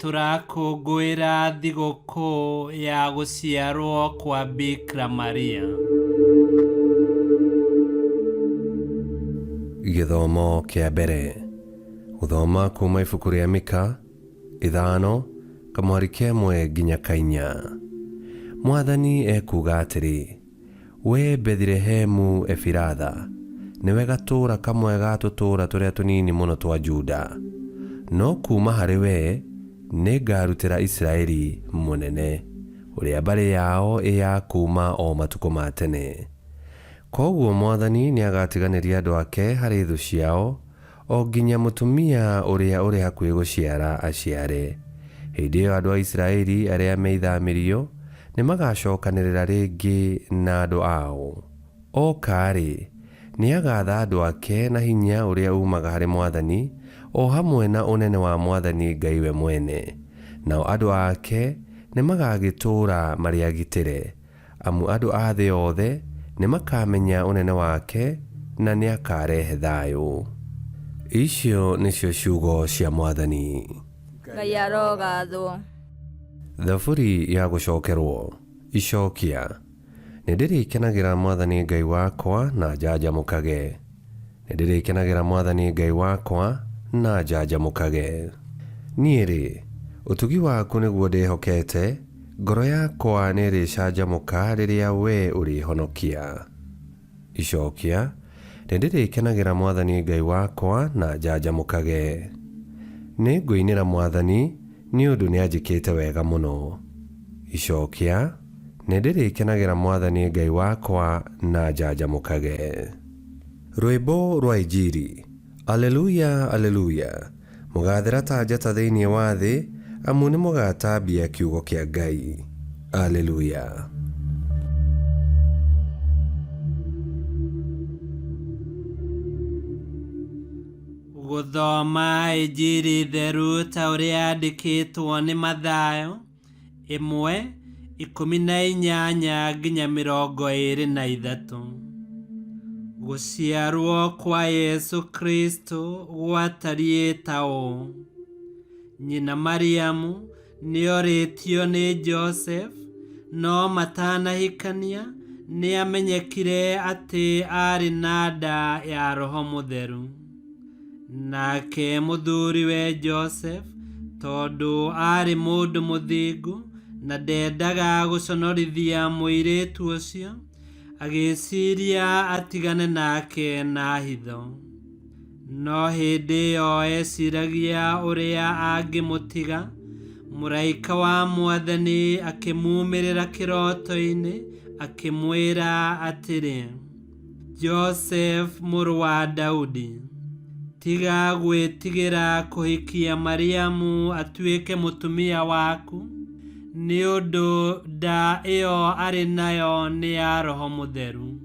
tũrakũngũĩra thigũkũ ya gũciarwo kwa Bikira Maria. Gĩthomo kĩa mbere. Gũthoma kuma ibuku rĩa Mika ithano kamwari kemwe nginya kainya. Mwathani ekuuga atĩrĩ, Wee Bethilehemu Efiratha, nĩwe gatũũra kamwe ga tũtũũra tũrĩa tũnini mũno twa Juda, no kuuma harĩ wee nĩngarutĩra Isiraeli mũnene, ũrĩa mbarĩ yao ĩ ya kuuma o matukũ ma tene. Kwoguo mwathani nĩagatiganĩria andũ ake harĩ thũ ciao, o nginya mũtumia ũrĩa ũrĩ hakuhĩ gũciara aciare. Hĩndĩ ĩyo andũ a Isiraeli arĩa me ithamĩrio nĩmagacookanĩrĩra rĩngĩ na andũ ao. Oka-rĩ, nĩagaatha andũ ake na hinya ũrĩa uumaga harĩ mwathani, o hamwe na ũnene wa mwathani Ngai we mwene, nao andũ ake nĩmagagĩtũũra marĩ agitĩre. Amu andũ a thĩ yothe nĩmakamenya ũnene wake, na nĩakarehe thayũ. Icio nĩcio ciugo cia Mwathani. Ngai arogathwo. Thaburi ya gũcokerwo. Icokia. Nĩndĩrĩkenagĩra Mwathani Ngai wakwa na njanjamũkage. Nĩndĩrĩkenagĩra Mwathani Ngai wakwa na njanjamũkage. Niĩ-rĩ, ũtugi waku nĩguo ndĩhokete, ngoro yakwa nĩĩrĩcanjamũka rĩrĩa wee ũrĩhonokia. Icokia, Nĩndĩrĩkenagĩra Mwathani Ngai wakwa na njanjamũkage. Nĩngũinĩra Mwathani nĩ ũndũ nĩanjĩkĩte wega mũno. Icokia, Nĩndĩrĩkenagĩra Mwathani Ngai wakwa na njanjamũkage. Rwĩmbo rwa Injiri. Aleluya, Aleluya! Mũgaathera ta njata thĩinĩ wa thĩ, amu nĩmũgatambia kiugo kĩa Ngai. Aleluya! Gũthoma Injiri theru ta ũrĩa yandĩkĩtwo nĩ Mathayo. Ĩmwe, 18 nginya 23. Gũciarwo kwa Yesũ Kristũ gwatariĩ ta ũũ, Nyina Mariamu nĩorĩtio nĩ Joseph, no matanahikania nĩamenyekire atĩ aarĩ na nda ya Roho Mũtheru. Nake mũthuriwe Joseph, tondũ aarĩ mũndũ mũthingu na ndendaga gũconorithia mũirĩtu ũcio, agĩciria atigane nake na hitho. No hĩndĩ ĩyo eciragia ũrĩa angĩmũtiga, mũraika wa Mwathani akĩmumĩrĩra kĩroto-inĩ akĩmwĩra atĩrĩ, Joseph mũrũ wa Daudi, tiga gwĩtigĩra kũhikia Mariamu atuĩke mũtumia waku, nĩ ũndũ nda ĩyo arĩ nayo nĩ ya Roho Mũtheru.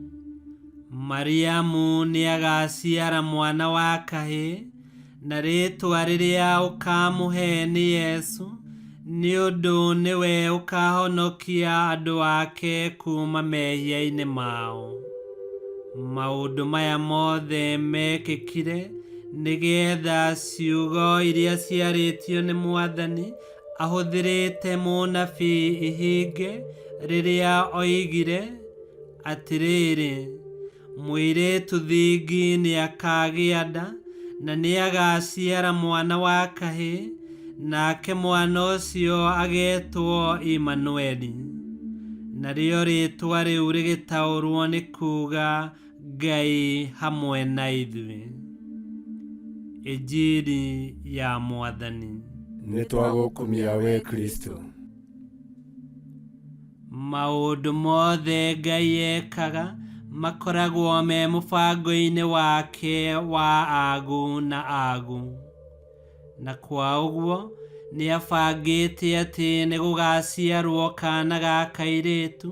Mariamu nĩagaciara mwana wa kahĩĩ, Na rĩĩtwa rĩrĩa ũkaamũhe nĩ Yesu, nĩ ũndũ nĩwe ũkaahonokia andũ ake kuuma mehia-inĩ mao. Maũndũ maya mothe meekĩkire nĩgeetha ciugo iria ciarĩtio nĩ Mwathani ahũthĩrĩte mũnabii ihinge, rĩrĩa oigire, Atĩrĩrĩ, Mũirĩtu thingi nĩakagĩa nda, na nĩagaciara mwana wa kahĩĩ, nake mwana ũcio agetwo Imanueli. Narĩo rĩĩtwa rĩu rĩgĩtaũrwo nĩ kuuga Ngai hamwe na ithuĩ. Injiri ya Mwathani. Nĩtwagũkumia wee Kristũ. Maũndũ mothe Ngai ekaga makoragwo me mũbango-inĩ wake wa agu na agu. Na kwa ũguo nĩabangĩte atĩ nĩgũgaciarwo kaana ga kairĩtu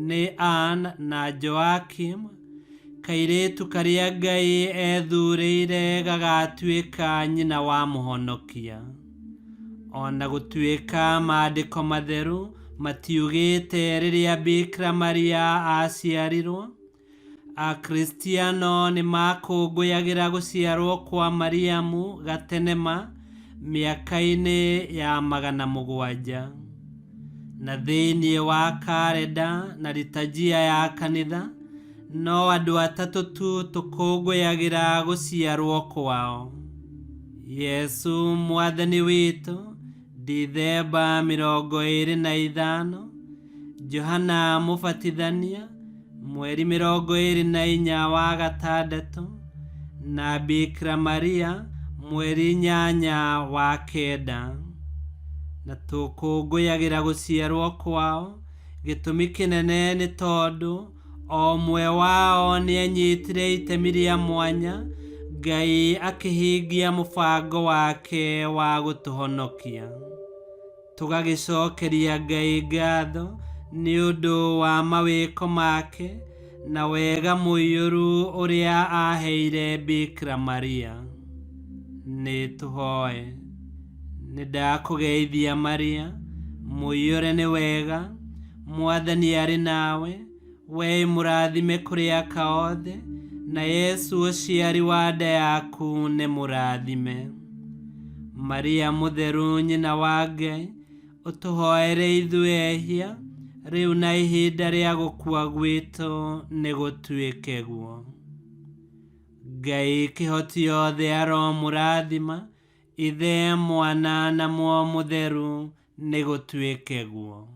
nĩ Ann na Joakim, kairĩtu karĩa Ngai ethurĩire gagatuĩka nyina wa Mũhonokia. O na gũtuĩka Maandĩko Matheru matiugĩte rĩrĩa Bikira Maria aaciarirũo, Akristiano nĩ makũngũyagĩra gũciarũo kwa Mariamu gatene ma, Mĩaka-inĩ ya 700. Na thĩinĩ wa karenda na litajia ya kanitha no andũ atatũ tu tũkũngũyagĩra gũciarwo kwao. Yesu Mwathani witũ Dithemba 25, Johana Mũbatithania mweri 24 wa gatandatũ, na Bikira Maria mweri 8 wa 9. Na tũkũngũyagĩra gũciarwo kwao gĩtũmi kĩnene nĩ tondũ o ũmwe wao nĩanyitire itemi rĩa mwanya Ngai akĩhingia mũbango wake wa gũtũhonokia. Tũgagĩcokeria Ngai ngatho nĩ ũndũ wa mawĩko make na wega mũiyũru ũrĩa aheire Bikira Maria. Nĩ tũhoe. Nĩ ndakũgeithia Maria, mũiyũre nĩ wega, Mwathani arĩ nawe, we mũrathime kũrĩ aka othe, na Yesu ũciari wa nda yaku nĩ mũrathime. Maria mũtheru nyina wa Ngai, ũtũhoere ithuĩ ehia, rĩu na ihinda rĩa gũkua gwitũ nĩ gũtuĩke guo. Ngai kĩhoti yothe aromũrathima, Ithe, Mwana na Muoyo Mũtheru nĩ gũtuĩke guo.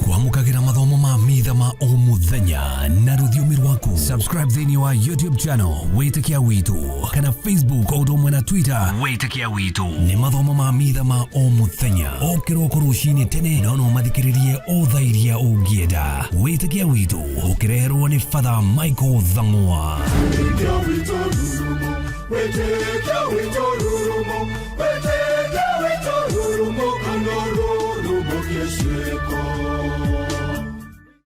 Kwamũkagĩra mathomo ma mitha ma o mũthenya na rũthiomi rwaku. Subscribe thĩinĩ wa YouTube channel Wĩtĩkia Witũ kana Facebook o ũndũ ũmwe na Twitter Wĩtĩkia Witũ. Nĩ mathomo ma mitha ma o mũthenya o kĩroko rũcinĩ tene, no no mathikĩrĩrie o thaa iria ũngĩenda. Wĩtĩkia Witũ ũkĩreherwo nĩ Father Michael Thang'wa. Wĩtĩkia witũ rurumo, wĩtĩkia witũ rurumo, wĩtĩkia witũ rurumo, kana rurumo kĩciko.